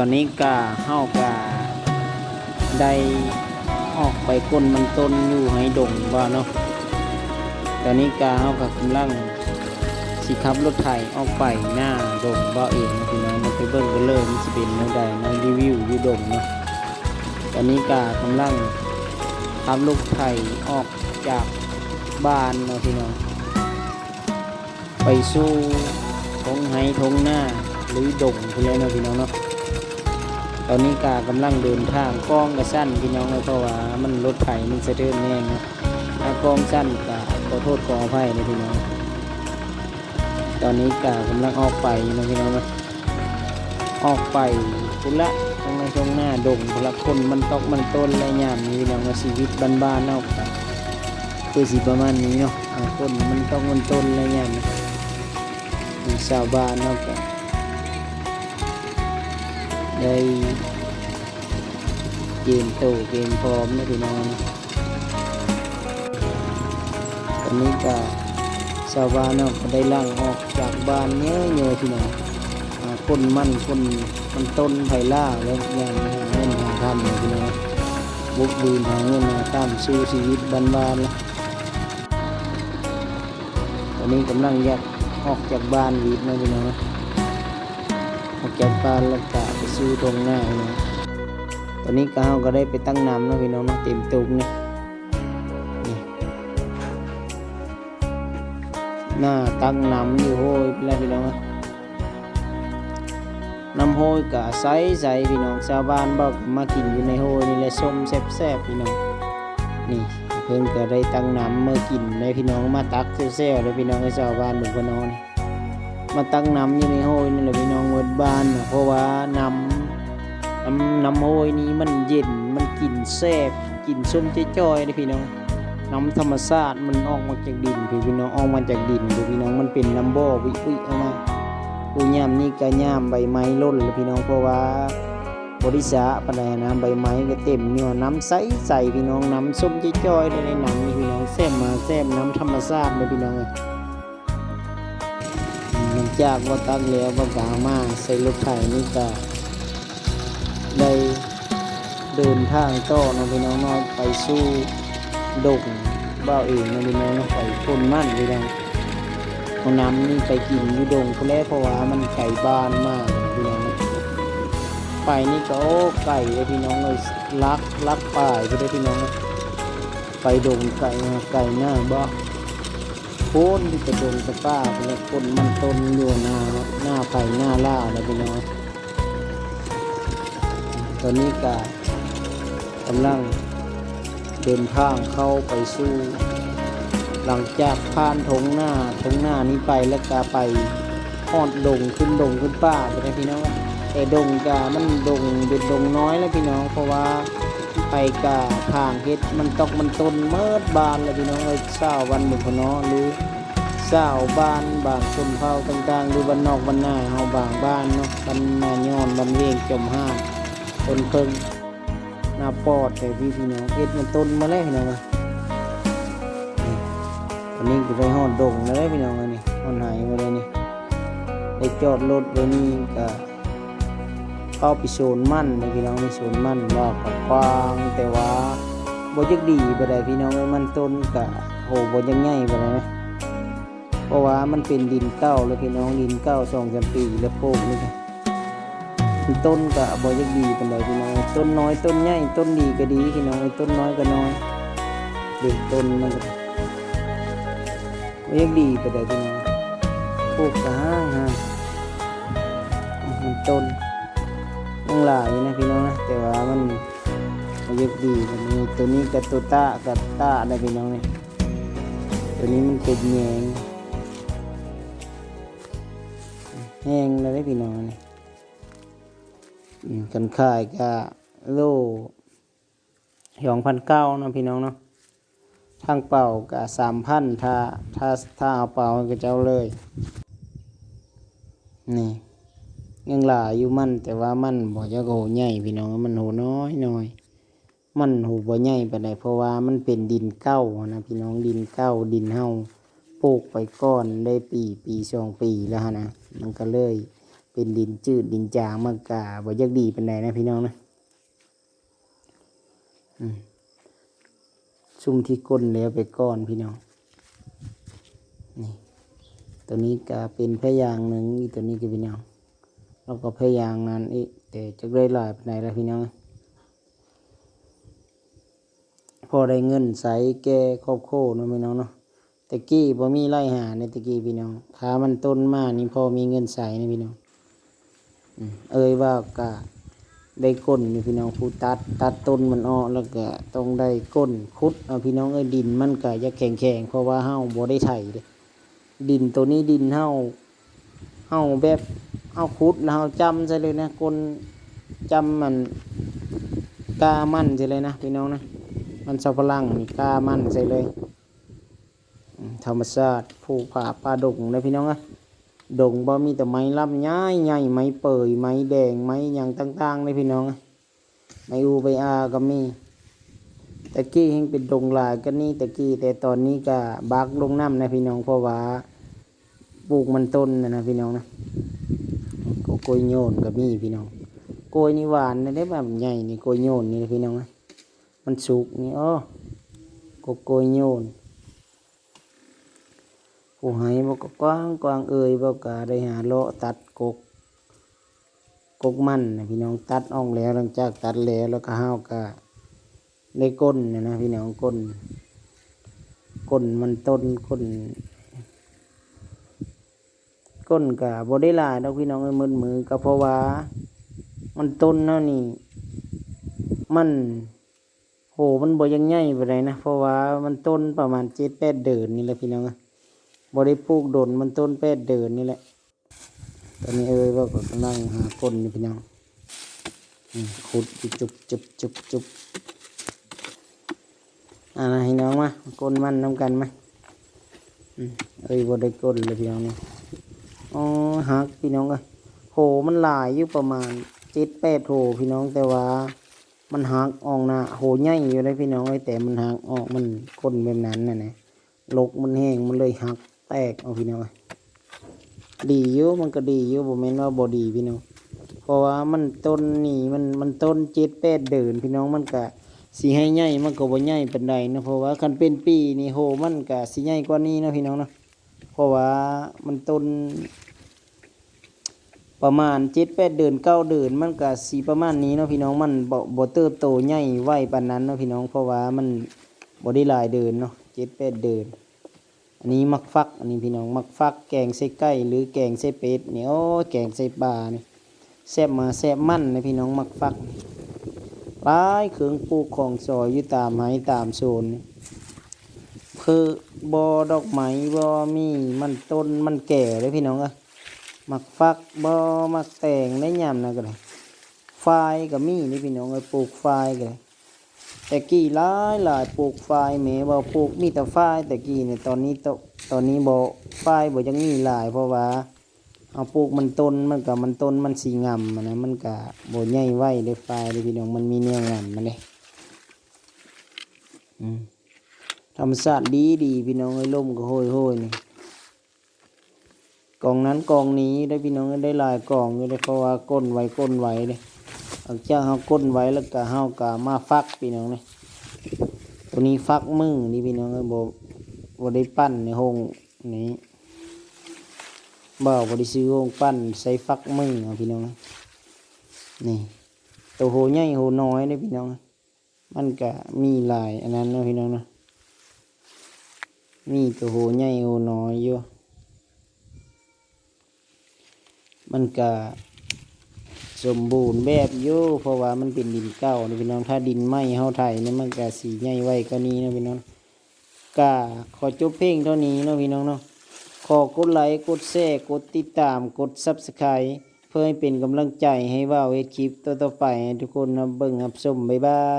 ຕອນນີ້ກະ ເຮົາກະໄດ້ອອກໄປກົ້ນມັນຕົ້ນຢູ່ໄຮ່ດົງເບາະເນາະ. ຕອນນີ້ກະ ເຮົາກະກຳລັງຊິຂັບລົດໄຖອອກໄປໜ້າດົງເບາະເອງເນາະພີ່ນ້ອງເນາະ. ໄປເບິ່ງກັນເລີຍ ມັນຊິເປັນແນວໃດເນາະ ຣີວິວຢູ່ດົງເນາະ. ຕອນນີ້ກະກຳລັງຂັບລົດໄຖອອກຈາກບ້ານເນາະພີ່ນ້ອງ. ໄປສູ່ທົ່ງໄຮ່ທົ່ງນາ ຫຼື ດົງພຸ້ນແຫຼະເນາະພີ່ນ້ອງເນາະ. ຕອນນີ້ກະກຳລັງເດີນທາງ ກ້ອງກະສັ່ນພີ່ນ້ອງເອີຍ ເພາະວ່າມັນ ລົດໄຖມັນສະເທີນແຮງເນາະ. ຖ້າກ້ອງສັ່ນກະຂໍໂທດຂໍອະໄພເດີພີ່ນ້ອງ. ຕອນນີ້ກະກຳລັງອອກໄປຢູ່ເນາະພີ່ນ້ອງເນາະ. ອອກໄປພຸ້ນລະ ທົ່ງໄຮ່ທົ່ງນາດົງພຸ້ນລະ ຝົນມັນຕົກມັນຕົນແລະຍາມນີ້ພີ່ນ້ອງເອີຍ ຊີວິດບ້ານໆເຮົາກະຄືຊິປະມານນີ້ເນາະ. ຝົນມັນຕົກມັນຕົນແລະຍາມນີ້ ຊາວບ້ານເຮົາກະໄດ້ກຽມໂຕກຽມພ້ອມເນາະພີ່ນ້ອງ. ຕອນນີ້ກະຊາວບ້ານເຮົາກະໄດ້ຫຼັ່ງອອກຈາກບ້ານເຍີະໆພີ່ນ້ອງ. ອາ ຄົນໝັ້ນຄົນມັນຕົ້ນໄພລ່າ ແລະ ຍ່າງຫາເງິນຫາຄຳເນາະພີ່ນ້ອງ. ບຸກບືນຫາເງິນຫາຄຳ ສູ້ຊີວິດບ້ານໆ. ຕອນນີ້ກຳລັງຢາກອອກຈາກບ້ານອີກເນາະພີ່ນ້ອງ. ອອກຈາກບ້ານແລ້ວກະໄປສູ່ທົ່ງນາເນາະ. ຕອນນີ້ກະ ເຮົາກະໄດ້ໄປຕັກນ້ຳເນາະພີ່ນ້ອງເນາະ ເຕັມຕຸກນີ້. ນີ້ ໜ້າຕັກນ້ຳຢູ່ຫ້ວຍພຸ້ນແຫຼະພີ່ນ້ອງ. ນ້ຳຫ້ວຍກະໃສໆພີ່ນ້ອງ. ຊາວບ້ານເວົ້າກະມາກິນຢູ່ໃນຫ້ວຍນີ້ແຫຼະ ສົ້ມແຊບໆພີ່ນ້ອງ. ນີ້ ເພິ່ນກະໄດ້ຕັກນ້ຳມາກິນເດ້ພີ່ນ້ອງ. ມາຕັກແຊວໆເດ້ພີ່ນ້ອງເອີຍ ຊາວບ້ານເມືອງພະນໍນີ້. ມາຕັກນ້ຳຢູ່ໃນຫ້ວຍນີ້ແຫຼະພີ່ນ້ອງ ໝົດບ້ານນະ ເພາະວ່ານ້ຳ ນ້ຳ ນ້ຳຫ້ວຍນີ້ມັນເຢັນ ມັນກິນແຊບ ກິນສົ້ມຈ່ອຍໆເດ້ພີ່ນ້ອງ. ນ້ຳທຳມະຊາດມັນອອກມາຈາກດິນພຸ້ນພີ່ນ້ອງ ອອກມາຈາກດິນພຸ້ນພີ່ນ້ອງ. ມັນເປັນນ້ຳບໍ່ອຸ້ຍໆອອກມາ. ໂອ້ ຍາມນີ້ກະຍາມໃບໄມ້ຫຼົ່ນລະພີ່ນ້ອງ ເພາະວ່າບໍ່ໄດ້ສະປານໃດນະ ໃບໄມ້ກະເຕັມຢູ່. ນ້ຳໃສໆພີ່ນ້ອງ ນ້ຳສົ້ມຈ່ອຍໆເດ້ ໃນນ້ຳນີ້ພີ່ນ້ອງ ແຊບມາແຊບ ນ້ຳທຳມະຊາດເດ້ພີ່ນ້ອງເອີຍ. ຫຼັງຈາກວ່າຕັກແລ້ວ ເຮົາກະເອົາມາໃສ່ລົດໄຖນີ້ກະໄດ້ເດີນທາງຕໍ່ເນາະພີ່ນ້ອງເນາະ ໄປສູ່ດົງເບົາເອງເນາະພີ່ນ້ອງເນາະ. ໄປໂພນມັນພີ່ນ້ອງ ເອົານ້ຳນີ້ໄປກິນຢູ່ດົງພຸ້ນແຫຼະ ເພາະວ່າມັນໄກບ້ານມາກພີ່ນ້ອງເນາະ. ໄປນີ້ກະ ໂອ້ ໄກເດ້ພີ່ນ້ອງເອີຍ ຫຼັກ ຫຼັກປາຍພຸ້ນເດ້ພີ່ນ້ອງ. ໄປດົງໄກ ໄກນາເບາະ. ໂພນທີ່ໄປດົງໄປປ່າພຸ້ນແຫຼະ ຄົນມັນຕົ້ນຢູ່ໜ້າ ໜ້າໄພໜ້າລ່າແຫຼະພີ່ນ້ອງ. ຕອນນີ້ກະກຳລັງເດີນທາງເຂົ້າໄປສູ່ ຫຼັງຈາກຜ່ານທົ່ງນາ ທົ່ງນານີ້ໄປແລ້ວກະໄປຮອດດົງ ຂຶ້ນດົງຂຶ້ນປ່າພຸ້ນແຫຼະພີ່ນ້ອງ. ແຕ່ດົງກະມັນດົງເປັນດົງນ້ອຍແຫຼະພີ່ນ້ອງ ເພາະວ່າ ໄປກະຖາງເຮັດມັນຕົກມັນຕົນໝົດບ້ານແລ້ວພີ່ນ້ອງເອີຍ. ຊາວບ້ານເມືອງພະນໍ ຫຼື ຊາວບ້ານບາງຊົນເຜົ່າຕ່າງໆ ຫຼື ບ້ານນອກບ້ານນາເຮົາບາງບ້ານເນາະ ບ້ານນາຍ້ອນ ບ້ານເວງ ຈອມຫາດ ຕົ້ນເຜິ້ງ ນາປອດ ແຖວພີ້ພີ່ນ້ອງ ເຮັດມັນຕົນໝົດແລ້ວພີ່ນ້ອງເອີຍ. ນີ້ ອັນນີ້ກະໄດ້ຮອດດົງແລ້ວເດ້ພີ່ນ້ອງເອີຍ ນີ້ ຮອດໄຮ່ໝົດແລ້ວນີ້ ໄດ້ຈອດລົດໄວ້ນີ້ກະ ເຂົ້າໄປສວນມັນເດ້ພີ່ນ້ອງ ນີ້ສວນມັນ ເວົ້າກະກວ້າງ ແຕ່ວ່າບໍ່ຢາກດີປານໃດພີ່ນ້ອງເອີຍ. ມັນຕົ້ນກະ ໂຫ ບໍ່ຢາກໃຫຍ່ປານໃດນະ ເພາະວ່າມັນເປັນດິນເກົ່າແລ້ວພີ່ນ້ອງ ດິນເກົ່າສອງສາມປີແລ້ວ ໂພກນີ້ກະ ມັນຕົ້ນກະບໍ່ຢາກດີປານໃດພີ່ນ້ອງ. ຕົ້ນນ້ອຍຕົ້ນໃຫຍ່ ຕົ້ນດີກະດີພີ່ນ້ອງ ຕົ້ນນ້ອຍກະນ້ອຍ ເບິ່ງຕົ້ນມັນກະ ບໍ່ຢາກດີປານໃດພີ່ນ້ອງ ປູກກະຫ້າງໆ ມັນຕົ້ນຍັງຫຼາຍຢູ່ນະພີ່ນ້ອງນະ ແຕ່ວ່າມັນບໍ່ຢາກດີປານໃດ. ໂຕນີ້ກະໂຕຕະກະຕະໄດ໋ພີ່ນ້ອງນີ້ ໂຕນີ້ມັນເປັນແຍງແຮງແລ້ວເດ້ພີ່ນ້ອງນີ້. ອືມ ຄັນຂາຍກະໂລ ສອງພັນເກົ້າເນາະພີ່ນ້ອງເນາະ ທັງເປົາກະສາມພັນ ຖ້າ ຖ້າ ຖ້າເອົາເປົາໃຫ້ເຂົາເຈົ້າເລີຍ. ນີ້ຍັງຫຼາຍຢູ່ມັນ ແຕ່ວ່າມັນບໍ່ຢາກໂຫໃຫຍ່ພີ່ນ້ອງ ມັນໂຫນ້ອຍໆ ມັນໂຫບໍ່ໃຫຍ່ປານໃດ ເພາະວ່າມັນເປັນດິນເກົ່າຫັ້ນນະພີ່ນ້ອງ ດິນເກົ່າ ດິນເຮົາປູກໄປກ່ອນໄດ້ປີ ປີສອງປີແລ້ວຫັ້ນນະ ມັນກະເລີຍ ໄປ ປັນດິນຈືດດິນຈາງ ມັນກະບໍ່ຢາກດີປານໃດນະພີ່ນ້ອງນະ. ອືມ ຊຸມທີ່ກົ້ນແລ້ວໄປກ່ອນພີ່ນ້ອງ. ນີ້ ໂຕນີ້ກະເປັນພະຍາງໜຶ່ງ ອີກໂຕນີ້ກະເປັນຫຍັງ ແລ້ວກໍພະຍາງນັ້ນອີກ ແຕ່ຈັກໄດ້ຫຼາຍປານໃດລະພີ່ນ້ອງ. ພໍໄດ້ເງິນໃຊ້ແກ່ຄອບຄົວເນາະພີ່ນ້ອງເນາະ. ແຕ່ກີ້ບໍ່ມີລາຍຫາເດ້ ແຕ່ກີ້ພີ່ນ້ອງ ຄາມັນຕົ້ນມານີ້ພໍມີເງິນໃຊ້ນະພີ່ນ້ອງ. ອືມ ເອີຍວ່າກະໄດ້ກົ້ນຢູ່ພີ່ນ້ອງ ຜູ້ຕັດ ຕັດຕົ້ນມັນອອກ ແລ້ວກະຕ້ອງໄດ້ກົ້ນຂຸດເອົາພີ່ນ້ອງເອີຍ. ດິນມັນກະຢາກແຂງໆ ເພາະວ່າເຮົາບໍ່ໄດ້ໄຖເດ້. ດິນໂຕນີ້ດິນເຮົາ ເຮົາແບບເຮົາຂຸດແລ້ວເຮົາຈ້ຳໃສ່ເລີຍນະ ກົ້ນຈ້ຳມັນ ກ້າມັນໃສ່ເລີຍນະພີ່ນ້ອງນະ. ມັນສຳປະຫຼັງນີ້ກ້າມັນໃສ່ເລີຍ. ອືມ ທຳມະຊາດພູຜາປ່າດົງເດີພີ່ນ້ອງເອີຍ. ດົງບໍ່ມີແຕ່ໄມ້ລຳໃຫຍ່ໆ ໄມ້ເປີຍ ໄມ້ແດງ ໄມ້ຫຍັງຕ່າງໆເດີພີ່ນ້ອງເອີຍ. ໃນອູ່ໃບອ່າກໍມີ. ແຕ່ກີ້ແຮ່ງເປັນດົງຫຼາຍກວ່ານີ້ແຕ່ກີ້ ແຕ່ຕອນນີ້ກໍບັກລົງນຳນະພີ່ນ້ອງ ເພາະວ່າປູກມັນຕົ້ນນະນະພີ່ນ້ອງນະ. ກໍກ້ວຍໂຍນກໍມີພີ່ນ້ອງ. ກ້ວຍນີ້ຫວານນະເດ້ ບາດໃຫຍ່ນີ້ ກ້ວຍໂຍນນີ້ນະພີ່ນ້ອງນະ. ມັນສຸກນີ້ ໂອ້ ກໍກ້ວຍໂຍນ. ຜູ້ໃຫ້ບໍ່ກໍກວ້າງໆ ເອີຍບໍ່ກໍໄດ້ຫາເລາະຕັດກົກ ກົກມັນນະພີ່ນ້ອງ. ຕັດອອກແລ້ວ ຫຼັງຈາກຕັດແລ້ວ ແລ້ວກໍເຮົາກໍໄດ້ກົ້ນນະນະພີ່ນ້ອງ. ກົ້ນ ກົ້ນມັນຕົ້ນ ກົ້ນ ກົ້ນກໍບໍ່ໄດ້ຫຼາຍດອກພີ່ນ້ອງເອີຍ. ໝົດມື້ກໍເພາະວ່າມັນຕົ້ນເຮົານີ້ ມັນ ໂຫ ມັນບໍ່ຢາກໃຫຍ່ປານໃດນະ ເພາະວ່າມັນຕົ້ນປະມານເຈັດແປດເດືອນນີ້ແຫຼະພີ່ນ້ອງເອີຍ. ບໍ່ໄດ້ປູກດົນ ມັນຕົ້ນແປດເດືອນນີ້ແຫຼະ. ຕອນນີ້ເອີຍເວົ້າກໍກຳລັງຫາກົ້ນຢູ່ພີ່ນ້ອງ. ອືມ ຂຸດຢູ່ຈຸບໆໆໆ. ອ່າ ພີ່ນ້ອງມາ ກົ້ນມັນນຳກັນມາ. ອືມ ເອີຍບໍ່ໄດ້ກົ້ນເລີຍພີ່ນ້ອງເນາະ. ອໍ ຫັກພີ່ນ້ອງເອີຍ. ໂຫ ມັນຫຼາຍຢູ່ປະມານເຈັດແປດໂຫພີ່ນ້ອງ ແຕ່ວ່າ ມັນຫັກອອກນະ. ໂຫ ໃຫຍ່ຢູ່ເດ້ພີ່ນ້ອງເອີຍ ແຕ່ມັນຫັກອອກ ມັນກົ້ນແບບນັ້ນນະນະ. ລົກມັນແຮງ ມັນເລີຍຫັກແຕກເອົາພີ່ນ້ອງເອີຍ. ດີຢູ່ ມັນກໍດີຢູ່ ບໍ່ແມ່ນວ່າບໍ່ດີພີ່ນ້ອງ. ເພາະວ່າມັນຕົ້ນນີ້ ມັນ ມັນຕົ້ນເຈັດແປດເດືອນພີ່ນ້ອງ ມັນກະຊິໃຫ້ໃຫຍ່ ມັນກໍບໍ່ໃຫຍ່ປານໃດເນາະ. ເພາະວ່າຄັນເປັນປີນີ້ ໂຫ ມັນກະຊິໃຫຍ່ກວ່ານີ້ເນາະພີ່ນ້ອງເນາະ. ເພາະວ່າມັນຕົ້ນ ປະມານເຈັດແປດເດືອນ ເກົ້າເດືອນ ມັນກະຊິປະມານນີ້ເນາະພີ່ນ້ອງ. ມັນບໍ່ ບໍ່ເຕີບໂຕໃຫຍ່ໄວປານນັ້ນເນາະພີ່ນ້ອງ ເພາະວ່າມັນບໍ່ໄດ້ຫຼາຍເດືອນເນາະ ເຈັດແປດເດືອນ. ອັນນີ້ໝາກຝັກ ອັນນີ້ພີ່ນ້ອງ ໝາກຝັກແກງໃສ່ໄກ່ ຫຼື ແກງໃສ່ເປັດນີ້ ໂອ້ຍ ແກງໃສ່ປານີ້ ແຊບໝາກແຊບມັນເດ້ພີ່ນ້ອງ. ໝາກຝັກ ຫຼາຍເຄື່ອງປູກຂອງສອຍຢູ່ຕາມໄຮ່ຕາມສວນນີ້ ຄືບໍ່ດອກໄມ້ບໍ່ມີ ມັນຕົ້ນມັນແກ່ເດ້ພີ່ນ້ອງເອີຍ. ໝາກຝັກບໍ່ ໝາກແຕງໄດ້ຍາມໃດກໍໄດ້. ຝ້າຍກໍມີເດ້ພີ່ນ້ອງເອີຍ ປູກຝ້າຍກໍໄດ້. ແຕ່ກີ້ຫຼາຍໆ ປູກຝ້າຍ ແມ່ເວົ້າປູກມີແຕ່ຝ້າຍແຕ່ກີ້ນີ້. ຕອນນີ້ ຕອນນີ້ບໍ່ ຝ້າຍບໍ່ຍັງມີຫຼາຍ ເພາະວ່າເຮົາປູກມັນຕົ້ນ ມັນກໍ ມັນຕົ້ນມັນຊິງຳຫັ້ນນະ ມັນກໍບໍ່ໃຫຍ່ໄວເດ້ຝ້າຍເດ້ພີ່ນ້ອງ ມັນມີແນວງຳມັນເດ້. ອືມ ທຳມະຊາດດີໆ ພີ່ນ້ອງເອີຍ ລົມກໍໂຫຍໆ ນີ້. ກອງນັ້ນກອງນີ້ໄດ້ພີ່ນ້ອງເອີຍ ໄດ້ຫຼາຍກອງຢູ່ເດ້ ເພາະວ່າກົ້ນໄວ ກົ້ນໄວເດ້. ຫຼັງຈາກເຮົາກົ້ນໄວແລ້ວກະ ເຮົາກະມາຝັກພີ່ນ້ອງເອີຍ. ໂຕນີ້ຝັກມືນີ້ພີ່ນ້ອງເອີຍ ບໍ່ ບໍ່ໄດ້ປັ້ນໃນໂຮງນີ້ ບ່າວບໍ່ໄດ້ຊື້ໂຮງປັ້ນ ໃຊ້ຝັກມືເອົາພີ່ນ້ອງເອີຍ. ນີ້ ໂຕໂຫໃຫຍ່ໂຫນ້ອຍເດ້ພີ່ນ້ອງເອີຍ. ມັນກະມີຫຼາຍອັນນັ້ນເນາະພີ່ນ້ອງເນາະ ມີແຕ່ໂຫໃຫຍ່ໂຫນ້ອຍຢູ່. ມັນກະສົມບູນແບບຢູ່ ເພາະວ່າມັນເປັນດິນເກົ່າເນາະພີ່ນ້ອງ ຖ້າດິນໃໝ່ເຮົາໄຖນີ້ ມັນກະຊິໃຫຍ່ໄວກວ່ານີ້ເນາະພີ່ນ້ອງ. ກະຂໍຈົບພຽງເທົ່ານີ້ເນາະພີ່ນ້ອງເນາະ. ຂໍກົດໄລ ກົດແຊ ກົດຕິດຕາມ ກົດ Subscribe ເພື່ອໃຫ້ເປັນກຳລັງໃຈໃຫ້ບ່າວເຮັດຄລິບຕໍ່ໆໄປ ໃຫ້ທຸກຄົນຮັບເບິ່ງຮັບຊົມ. ບາຍບາຍ.